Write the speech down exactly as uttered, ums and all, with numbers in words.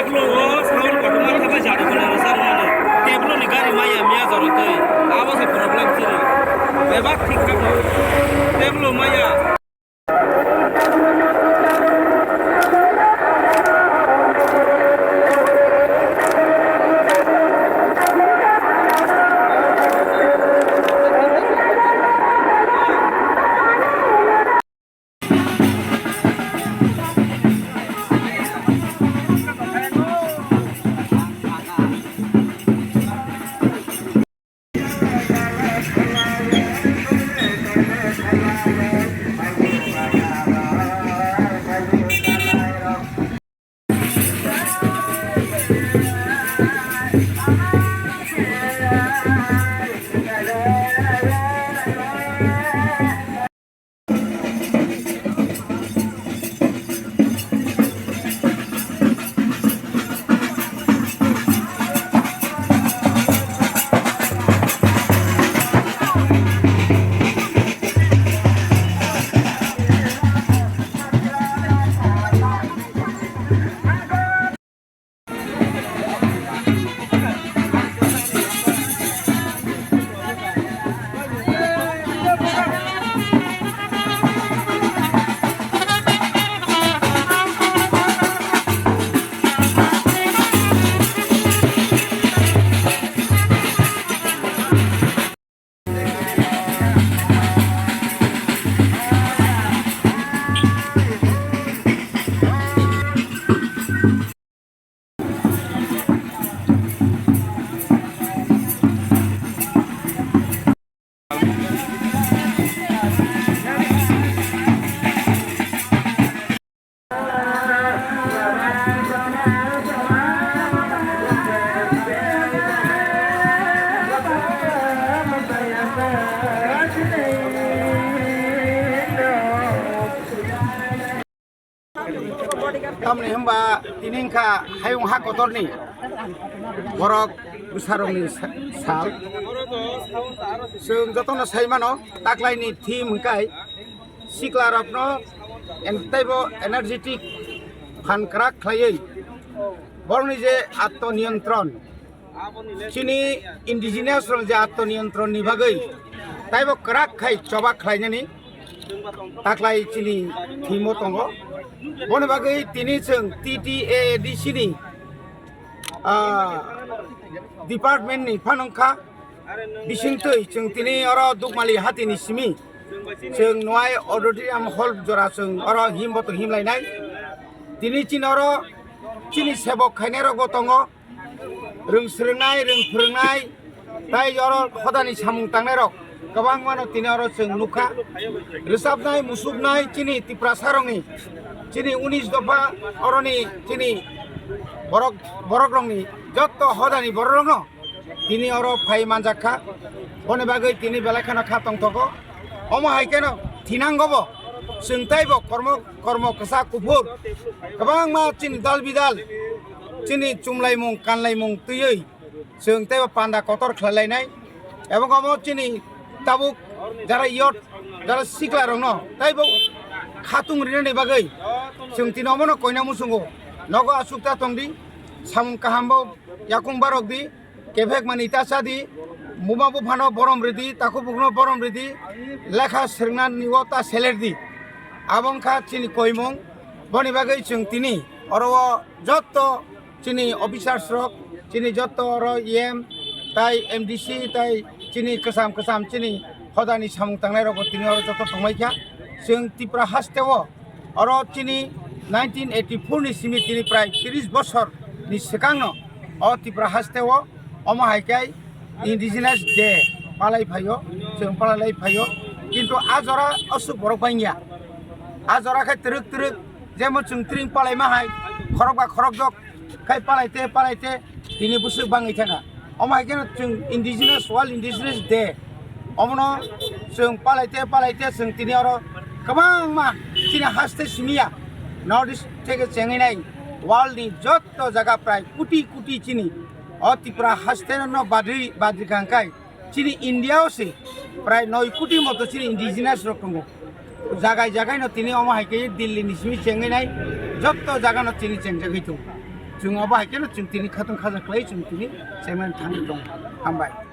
Teblo o sound kotorma khe bai jari mani rwchar mani. Teblo ni gari maya miya jora twi. Abo se problem chini. Bebak thik thak no. Teblo maya. Tamni hwnba tini wngkha hayung ha kotorni borok bwsarokni sa-, sal. Chwng jotono sai mano, taklaini theme hwnkhe siklarokno en-, teibo energetic phan kwrak khlaiwi borokni je atmaniyontron, chini indigenous rok je atmaniyontron ni bagwi taibo kwrak khai choba khlainani taklai chini thimo tongo. Boni bagwi tini chwng T T A A D C ni, ah, department ni phanangkha. Bisingtwi chwng tini oro Dukmali hatini simi chwng Nwai Auditorium Hall jora chwng oro himbo to himlainai. Tini chini oro chini sebok khainai rokbo tongo. Rwng swrwngnai, rwng phwrwngnai, tei oro hodani samung tangnairok kwbangmano tini oro chwng nukha. Rwchapnai, musuknai chini Tiprasarokni, chini unis dopha oroni chini borok, borokrokni jotto hodani borokrokno tini oro phai manjakha. Boni bagwi tini belai kheno kha tongthogo. Omo hai kheno thinangobo chwng teibo kormo, kormo kwchak kuphur kwbangma chini dal bidal chini chumlaimung kanlaimung twiwi chwng teibo panda kotor khlai lainai. Ebong omo chini tabuk jara youth, jara sikla rokno teibo khatung rinani bagwi chwng tini omono koina muchungo. Nogo achukta tongdi, samung kahambo yakung barokdi, kephek mani ta chadi, buma buphano borom ridi, takhuk bukhukno borom ridi, lekha swrwngna nigo ta selerdi. Abo wngkha chini koimung. Boni bagwi chwng tini oro o jotto chini officers rok, chini jotto oro E M, tai M D C, tai chini kwcham kwcham chini hodani samung tangnai rokbo tini oro jotto tongmai kha. Chwng Tripura haste o oro chini nineteen eighty-four ni simi tini prai tris bosor ni swkang no o Tripura haste o omo hai khe Indigenous Day palai phaio, chwng palai lai phaio. Kintu a jora aswk borok bangya. A jora khe twrwk twrwk, jemon chwng tring palai ma hai, khorok ba khorok jok khai palai te, palai te, tini bwswk bangwi thangkha. Omo hai kheno chwng Indigenous, World Indigenous Day. Omono chwng palai te, palai te, chwng tini oro kwbangma chini haste simiya, North East theke chengwi nai, world ni jotto jaga prai kuti kuti chini o Tripura haste no badri, badri kha hwnkhe chini India o se prai noi kuti moto chini indigenous rok tongo. Jagai jagai no tini omo hai khe Delhi ni simi chengwi nai, jotto jaga no tini chengjagwi tongo. Chwng abo hai kheno chwng tini khatungkha ja khlai chwng tini chairman thangwi tong. Hambai.